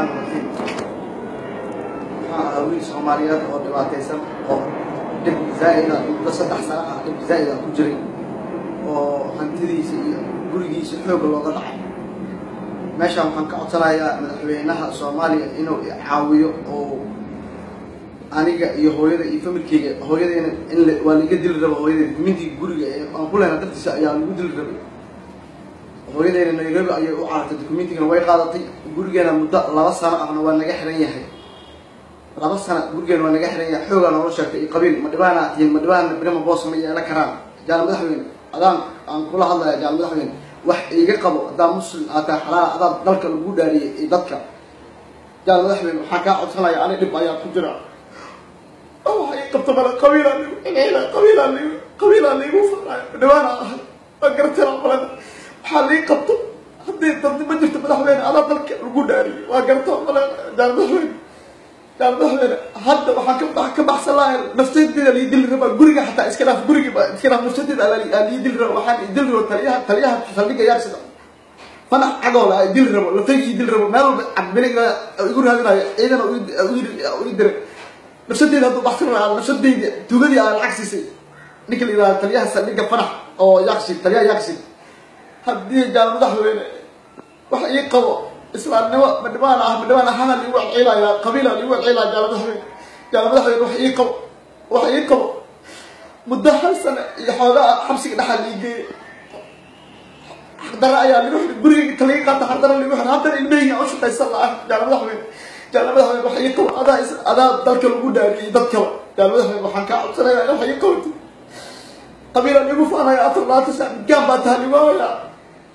Raxmaani Raxiim. Waxaan ahaa wiil Soomaaliyeed oo dhibaataysan oo dhib zaa'id ah muddo 3 sano ah dhib zaa'id ah ku jiray oo hantidiisa iyo gurigiisa xoog looga dhacay. Meeshaan waxaan ka codsanayaa madaxweynaha Soomaaliya inuu caawiyo oo aniga iyo hooyada iyo familkeyga, hooyadayna in waa laiga dili raba, hooyadayda dukumiintiga guriga ee aan ku lehna dartiisa ayaa lagu dili rabay. Hooyadayna Nairobi ayay u carartay, dukumiintigana way qaadatay. Gurigeena muddo 2 sano ahna waa naga xiran yahay, 2 sano gurigeena waa naga xiran yahay. Xoogaa noola sheegtay iyo qabiil ma dhibaana tihiin, ma dhibaana birima boos ma yeelan karaan. Jaal madaxweyne, adaan aan kula hadlaya, jaal madaxweyne wax iiga qabo, hadaa muslim aad tahay xalaal, adaa dalka lagu dhaariyey iyo dadka. Jaal madaxweyne waxaan kaa codsanaya, ani dhib ayaa ku jira, waxa ii qabto male, qabiilaa liigu celcelinaya, qabiilaa liigu, qabiilaa liigu faanaya, dhibaana ahay, waa gartira male. Waxaa lii qabto haddii dadni ma jirto madaxweyne, adaa dalka lagu dhaariyey, waa garto male. Jaal madaxweyne, jaal madaxweyne, hadda waxaan ka baxsan lahay nafsadeeda lii dili rabaa, guriga xataa iska dhaaf, guriga iska dhaaf, nafsadeeda lii dili rabaa. Waxaan ii dili rabo taliyaha saldhigga Yaarsida Fanax Cagoola aa dili rabo, lafayga ii dili rabo, meel walba cabdimilig igu raadinayo, ciidana ii diray. Nafsadeeda hadduu baxsan lahaa, nafsadeyda tuugadii aa lacag siisay ninka la yidhahda taliyaha saldhigga Fanax oo Yaaqsid, taliyaha Yaaqsid. Haddii jaal madaxweyne wax ii qabo, islaamnimo ma dhibaan ah, ma dhibaan ahaana liigu celcelayaa, qabiila liigu celcelaya. Jaal madaxweyne, jaal madaxweyne wax ii qabo, wax ii qabo. Muddo 1 sano iyo xoogaa xabsiga dhexaa lii geeyey, xaqdara ayaa ligu xiray, guriga inta laga qaata xaqdara ligu xiray, haddana ilmaheyga aan u shaqaysan lahaa. Jaal madaxweyne, jaal madaxweyne wax ii qabo, adaa dalka lagu dhaariyey dadkaba. Jaal madaxweyne waxaan kaa codsanayaa in wax ii qabato, qabiila liigu faanaya, 24 saac midgaan baa taha liigu hayaa.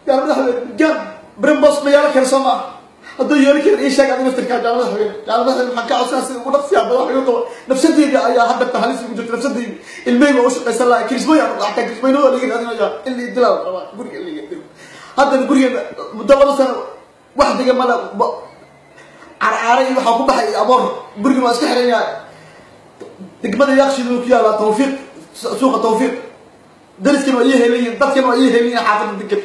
Jaal madaxweyne, midgaan brimbos ma yeelan kara soo maaha, hadduu yeelan karin ii sheeg adiga naftirkaa. Jaal madaxweyne, jaal madaxweyne waxaan kaa codsanaya sida ugu dhaqsiyaa badan wax iga qabo, nafsadeyda ayaa hadda halis igu jirta, nafsadeyda ilmaheyga waa u shaqaysan lahaa, kirismooy aan xataa kirismooynada liiga raadinaya, in lii dilaa la rabaa, guriga in liiga dilo. Haddana gurigeena muddo 2 sano wax dega male, carcaare iyo waxaa ku baxay iyo aboor, gurigan waa iska xiran yahay. Degmada Yaaqshiid ku yaalaa Tawfiiq, suuqa Tawfiiq, dariskana waa ii helayiin, dadkana waa ii helayiin, xaafadda degan.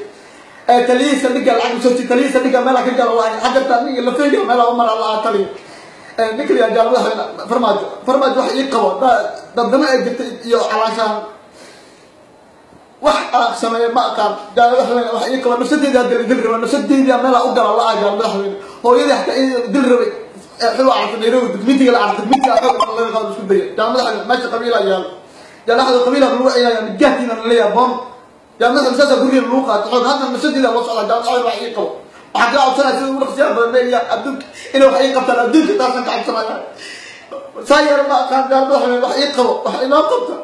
Taliyihii saldhigga lacag usoo, taliyihii saldhigga meelaa ka galo lahayn, xajarta aniga lafeyga meelaa umar allaha taliya. Ninka la jaal madaxweyne Farmaajo, Farmaajo wax ii qabo, dadnimo ay jirta iyo calaashaan wax aan sameeye ma aqaan. Jaal madaxweyne wax ii qabo, nafsadeyda hadda la dili raba, nafsadeyda meelaa u gala la-a. Jaal madaxweyne, hooyadii xataa dili rabay, xuu cartay Nairobi, dukumentiga la cartay, dukumentiga xoog laga qaado isku daya. Jaal madaxweyne meesha qabiilaa yaalo, jaal madaxweyne qabiilaa lagu ciyaaya, midgaatiina la leeyahay boon. Jaal madaxweyne saasaa gurigeena lagu qaato xoog, hadda nafsadeyda loo socdaa. Jaal madaxweyne wax ii qabo, waxaan kaa codsanaya sida ugu dhaqsiyaha badan meel adduunka inay wax ii qabtaan, adduunka taasaan ka codsanaya, saa yeela ma aqaan. Jaal madaxweyne wax ii qabo, wax inoo qabta,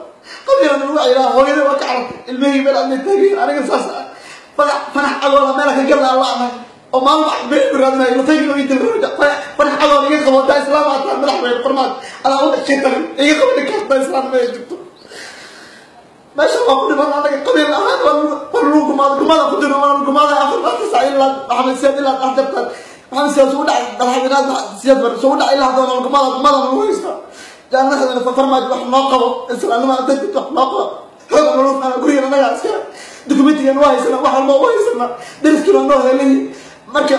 qabiilana lagu ciyaara, hooyada waa ka carartay, ilmahii meel adnay taagayin, aniga saas Fanax, Fanax Cagoola meela ka galla alla ahay oo maalin wax been ku raadinayo, lafayga ii dil rabay. Fanax Cagoola iga qabo, hadaa islaam aad tahay madaxweyne Farmaajo, adaa u dhashay talin iga qabo ninkaas, hadaa islaam ma jirto. Meesha waa ku dhiman anaga qabiil ahaan, waa lagu gumaado, gumaada ku jiro, waa gumaada 24 saac ilaa Maxamed Siyaad, ilaa dhaxjartaan Maxamed Siyaad soo dhacay, madaxweynaha Siyaad bar soo dhacay, ilaa hadda gumaada, gumaada lagu haystaa. Jaal madaxweyne Farmaajo wax noo qabo, islaamnimo dadka wax noo qabo, xoog nolo faana, gurigeena anagaa iskale, dukumentigeena waa haysana, wax walba waa haysana, dariskiina noo helayi. Marka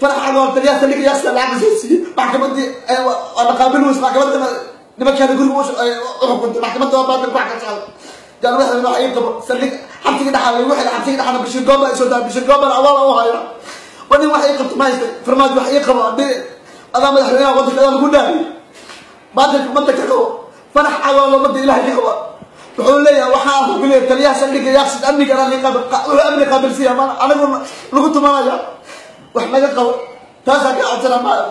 Fanax Cagoola taliyaha saldhigga Yaaqsida lacag soo siiyey, maxkamadii waa la qaabil weys, maxkamadana nimankaana guriga u xukuntay, maxkamadda waa baatil wax ka socda. Jaal madaxweyne wax ii qabo, saldhig xabsiga dhexaa lagu xiray, xabsiga dhexana Bashir Gooba ay soo daa, Bashir Goobana awaal u haya, waa nin wax ii qabto ma haystay. Farmaajo wax ii qabo, haddii adaa madaxweynaha waddanka, adaa lagu dhaariyey, baatilka ummadda ka qabo, Fanax Cagoola ummadda Ilaahay ka qabo. Wuxuu leeyahay waxaan ku leeyahay taliyaha saldhigga Yaaqsid amniga anaa lii qaabil, wuxuu amni qaabilsiya ma anigu lagu tumanaya, wax naga qabo, taasaan kaa codsanaa.